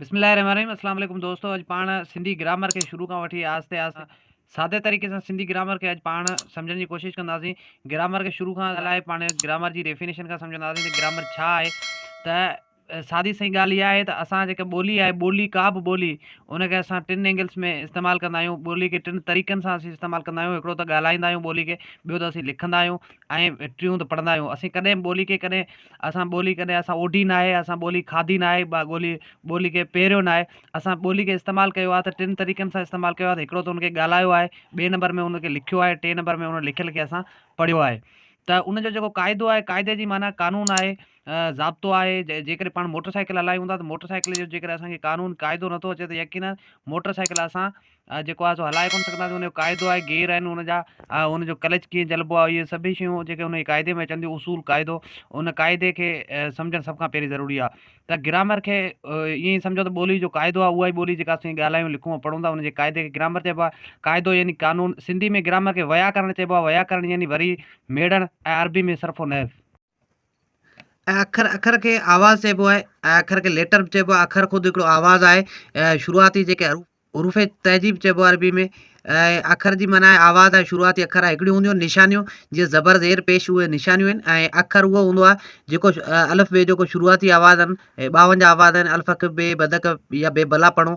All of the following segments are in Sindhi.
بسم الله الرحمن الرحيم اسلام عليڪم دوستو اڄ پاڻ سنڌي گرامر کي شروع کان وٺي آهستي آهستي سادي طريقي سان سنڌي گرامر کي اڄ پاڻ سمجهڻ جي ڪوشش ڪنداسين گرامر کي شروع کان الائي پاڻ گرامر جي ڊيفينيشن کان سمجهنداسين ته گرامر ڇا آهي ته سادي سائين ڳالهه اها آهي ته اسان جيڪا ٻولي آهي ٻولي ڪا به ٻولي ان کي اسان ٽن اينگلس ۾ استعمال ڪندا آهيون ٻولي کي ٽن طريقن سان اسين استعمال ڪندا آهيون هڪڙو ته ڳالهائيندا آهيون ٻولي کي ٻيو ته اسين لکندا آهيون ۽ ٽيون ته پڙهندا آهيون اسين ڪڏهن ٻولي کي ڪڏهن اسان ٻولي ڪڏهن اسان اوڍي ناهي، اسان ٻولي کاڌي ناهي، ٻولي ٻولي کي پهريو ناهي، اسان ٻولي کي استعمال ڪيو آهي ته ٽن طريقن سان استعمال ڪيو آهي ته هڪڙو ته ان کي ڳالهايو آهي، ٻئي نمبر ۾ ان کي لکيو آهي، ٽئين نمبر ۾ ان لکيل کي اسان پڙهيو آهي ته ان جو جيڪو قاعدو آهي قاعدي جي معنيٰ قانون آهي ضابطو آهي جيڪڏهن پاڻ موٽر سائيڪل هلايون ٿا ته موٽر سائيڪل جو جيڪڏهن اسان کي قانون قاعدو نٿو اچي ته يقينن موٽر سائيڪل اسان جيڪو آهي سو هلائي ڪونه سگهنداسين ان جو قاعدو آهي گيئر آهن ان جا ان جو ڪلچ ڪيئن جهلبو آهي اهي سڀئي شيون جيڪي ان جي قاعدي ۾ اچن ٿيون اصول قاعدو ان قاعدي کي سمجهڻ سڀ کان پهرين ضروري آهي ته گرامر کي ائين ئي سمجهو ته ٻولي جو قاعدو آهي اها ئي ٻولي جيڪا اسين ڳالهايون لکون پڙهون ٿا ان جي قاعدي کي گرامر چئبو آهي قاعدو يعني قانون سنڌي ۾ گرامر کي ويا ڪرڻ چئبو آهي ويا ڪرڻ يعني وري ميڙڻ ۽ عربي ۾ صرف و نحو. ۽ اکر اکر کي آواز چئبو آهي ۽ اکر کي ليٽر به چئبو آهي اکر خود هڪڙو آواز آهي شروعاتي جيڪي حروف تهجي به چئبو آهي عربي ۾ ۽ اکر جي معنيٰ آهي آواز ۽ شروعاتي اکر آهي هڪڙيون هونديون آهن نشانيون جيئن زبر زير پيش اهي نشانيون آهن ۽ اکر اهو هوندو آهي جيڪو الف بي جيڪو شروعاتي آواز آهن ۽ ٻاونجاهه آواز آهن، الف اک بي بدڪ يا بي بلا پڻو،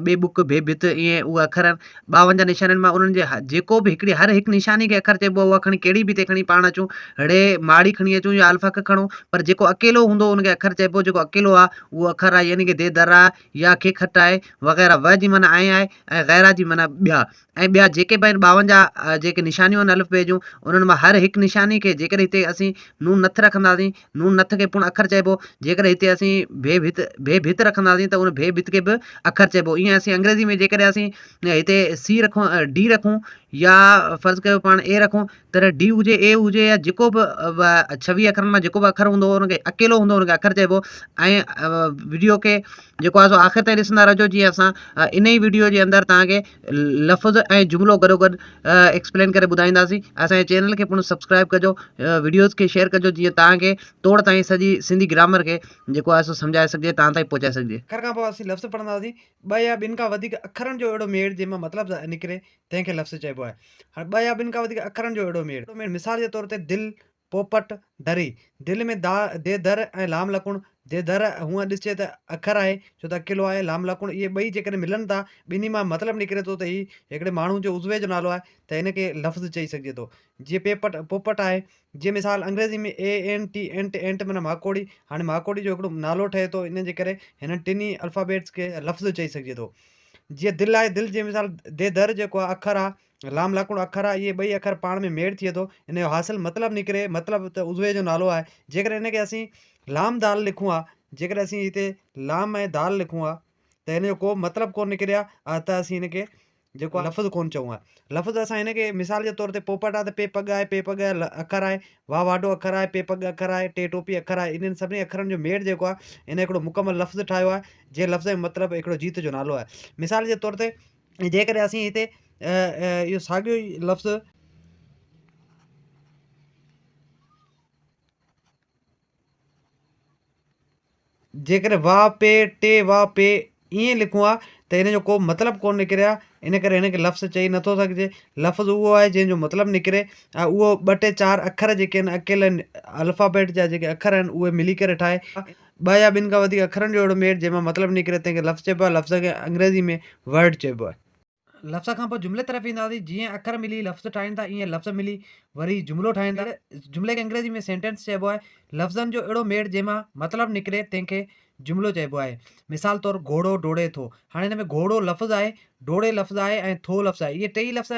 ٻي ٻڪ ڀي ڀت ائين اهي اکر آهن. ٻاونجاهه نشانين مان انهن جي جيڪو به هڪڙي هر هڪ نشاني کي اکر چئبو آهي اها کڻي ڪهڙي به تي کڻي پاڻ اچون ڙي ماڙي کڻي اچون يا الف اک کڻو پر جيڪو اڪيلو هوندو ان کي اکر چئبو جيڪو اڪيلو آهي اهو اکر آهي يعني ڪي the در آهي يا کي کٽ آهي وغيره و جي معنيٰ ۽ آهي ۽ غيره جي معنيٰ ٻيا ۽ ٻيا جيڪي به آهن ٻاونجاهه جيڪي نشانيون آهن الف بي جون انهن مان هر هڪ نشاني کي جيڪڏهن هتي اسين نون نٿ رکنداسين نون نٿ کي پڻ اکر چئبو جيڪڏهن هتي اسين ڀي ڀت ڀي ڀت رکنداسين ته ان ڀي ڀت کي به اکر چئبو ائين اسين انگريزي ۾ جيڪڏهن اسين هتي سي رکون ڊي رکون يا فرض ڪيو پاڻ اي رکون ته ڊي هجي اي هجي يا جيڪو به ڇويهه اکرن مان جيڪو به اکر هوندو ان کي اڪيلو هوندو ان کي اکر چئبو ۽ وڊيو کي جيڪو آهي سو آخر تائين ڏسندا رهجو جيئن اسان ان ئي وڊيو جي اندر توهان کي لفظ ۽ جملو گڏو گڏ ايڪسپلين ڪري ٻڌائينداسين اسان جي چينل کي پڻ سبسڪرائب ڪجو وڊيوز کي شيئر ڪجو جيئن توهان کي توڙ تائين سڄي سنڌي گرامر کي جيڪو آهي سو سمجهائي سگهجي توهان تائين پهچائي سگهجي. اکر کان پوء اسين لفظ پڙهنداسين. ٻه يا ٻن کان وڌيڪ اکرن جو اهڙو ميڙ جنهن مان مطلب نڪري تنهن کي لفظ چئبو آهي. هاڻي ٻه يا ٻن کان وڌيڪ اکرن جو اهڙو ميڙ. مثال جي طور تي دل، پوپٽ، دري. دل ۾ دا، the در ۽ لام لڪڻ، the در هونء ڏسجي ته اکر آهي، ڇو ته اڪيلو آهي، لام لڪڻ اهي ٻئي جيڪڏهن ملن ٿا، ٻنهي مان مطلب نڪري ٿو ته هي هڪڙي ماڻهو جي عضوي جو نالو آهي ته هن کي لفظ چئي سگهجي ٿو. جيئن پيپٽ، پوپٽ آهي. جيئن مثال انگريزي ۾ A N T ant ant معنيٰ ماڪوڙي، هاڻي ماڪوڙي جو هڪڙو نالو ٺهي ٿو ان جي ڪري هنن ٽنهي الفابيٽس کي لفظ چئي سگهجي ٿو. جيئن دل آهي، دل جي مثال the در جيڪو آهي اکر آهي، لام لاڪوڻ اکر آهي، اهي ٻئي اکر پاڻ ۾ ميڙ ٿئي ٿو، ان جو حاصل مطلب نڪري، مطلب ته عضوي جو نالو آهي، جيڪڏهن ان کي اسين لام دال لکون ها، جيڪڏهن اسين هتي لام ۽ دال لکون ها ته ان جو ڪو مطلب ڪونه نڪري ها ته اسين ان کي جيڪو آهي لفظ ڪونه چئون ها. لفظ اسان هن کي مثال جي طور تي پوپٽ آهي ته پي پڳ آهي، پي پڳ اکر آهي، وا واڍو اکر آهي، پي پڳ اکر آهي، ٽي ٽوپي اکر آهي، انهن سڀني اکرن جو ميڙ جيڪو آهي ان هڪڙو مڪمل لفظ ٺاهيو آهي، جنهن لفظ جو مطلب هڪڙو جيت جو نالو آهي. مثال جي طور تي جيڪڏهن اسين هتي اهو ساڳيو ئي لفظ. جيڪڏهن وا پي ٽي وا پي ائين لکون ها ته ان جو ڪو مطلب ڪونه نڪري ها ان ڪري هن کي لفظ چئي نٿو سگهجي لفظ اهو آهي جنهن جو مطلب نڪري ۽ اهو ٻه ٽي چار اکر جيڪي آهن اڪيلن الفابيٽ جا جيڪي اکر آهن اهي ملي ڪري ٺاهي ٻه يا ٻن کان وڌيڪ اکرن جو اهڙو ميڙ جنهن مان مطلب نڪري تنهن کي لفظ چئبو آهي. لفظ کي انگريزي ۾ Word چئبو آهي. لفظ کان پوء جملي طرف اينداسين. جيئن اکر ملي لفظ ٺاهين ٿا ايئن لفظ ملي وري جملو ٺاهين ٿا. جملي کي انگريزي ۾ Sentence چئبو آهي. لفظن جو اهڙو ميڙ جنهن مان مطلب نڪري تنهن کي جملو چئبو آهي. مثال طور گهوڙو ڊوڙي ٿو. هاڻي هن ۾ گهوڙو لفظ آهي، ڊوڙي لفظ آهي ۽ ٿو لفظ آهي. اهي ٽيئي لفظ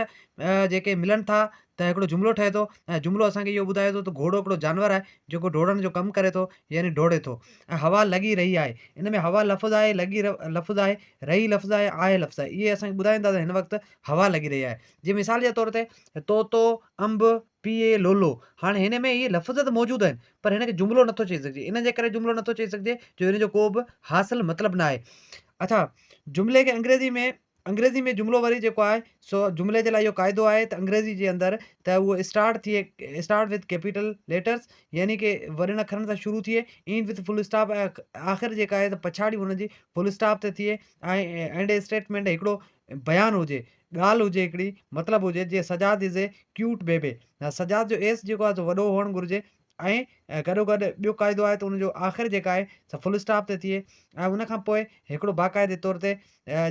جيڪي ملن ٿا ته هڪڙو جملو ٺهي ٿو ۽ جملو اسان کي اهو ٻڌائي ٿو ته گهوڙو هڪڙو جانور آهي جيڪو ڊوڙڻ جو ڪم ڪري ٿو يعني ڊوڙي ٿو ۽ هوا لڳي رهي آهي ان ۾ هوا لفظ آهي لڳي لفظ آهي رهي لفظ آهي آهي لفظ آهي اهي اسان کي ٻڌائين ٿا ته هن وقت هوا لڳي رهي آهي جيئن مثال جي طور تي طوطو انب پيئي لولو هاڻي هن ۾ اهي لفظ ته موجود آهن پر هن کي جملو نٿو چئي سگهجي ان جي ڪري جملو نٿو چئي سگهجي جو هن جو ڪو به حاصل مطلب نه آهي اڇا جملي کي انگريزي ۾ انگريزي ۾ جملو وري جيڪو آهي سو جملي جي لاء اهو قاعدو آهي ته انگريزي جي اندر ته اهو اسٽارٽ ٿئي اسٽارٽ وٿ ڪيپيٽل ليٽرس يعني ڪي وڏن اکرن سان شروع ٿئي اينڊ وٿ فل اسٽاپ ۽ آخر جيڪا آهي ته پڇاڙي ان جي فل اسٽاپ تي ٿئي ۽ اينڊ اي اسٽيٽمينٽ هڪڙو بيان هجي ڳالهه هجي هڪڙي مطلب هجي جيئن Sajjad is a cute baby Sajjad جو ايس جيڪو آهي سو وڏو هئڻ گهرجي ۽ گڏوگڏ ٻيو قاعدو آهي ته ان جو آخر جيڪا آهي سا فل اسٽاپ تي ٿئي ۽ ان کان پوء هڪڙو باقاعدي طور تي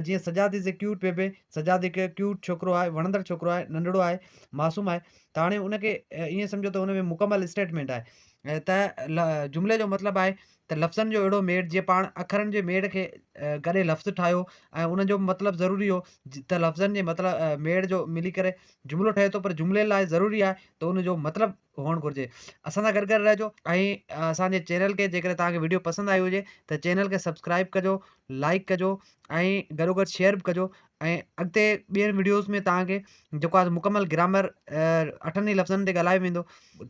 جيئن Sajjad is a cute baby Sajjad هڪ ڪيوٽ ڇوڪرو آهي وڻندڙ ڇوڪرو آهي ننڍڙو آهي معصوم آهي ته هاڻي ان کي ائين سمجهو ته ان ۾ مڪمل اسٽيٽمينٽ آهي ته جملي جو مطلب آهي ته لفظن جو اهڙو ميڙ جيئن پاڻ اکرن جي ميڙ کي گڏي لفظ ٺاهيو ۽ ان جو مطلب ضروري هو ته لفظن جي مطلب ميڙ جو ملي ڪري جملو ٺهي ٿو پر جملي لاء ضروري آهي ته ان جو مطلب هئڻ گهرجي اسان سان گڏ گڏ رهجو ۽ اسان جي چينل کي جيڪڏهن توهان کي وڊيو پسند آئي هجي ته چينل کي سبسڪرائب ڪجو لائڪ ڪجو ۽ گڏو گڏ شيئر به ڪجو ۽ اڳتي ٻين وڊيوز ۾ توهان کي جيڪو آهي مڪمل گرامر اٺن ئي لفظن تي ڳالهايو ويندو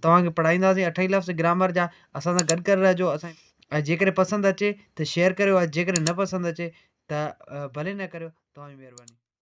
توهان کي پڙهائينداسين اٺ ئي لفظ گرامر جا اسان سان گڏ گڏ رهجو اسان ۽ جيڪڏهن پسند اچي ته شيئر ڪريو ۽ جيڪڏهن نه پسند اچي ته ڀلي نه ڪريو توهان جي مهرباني.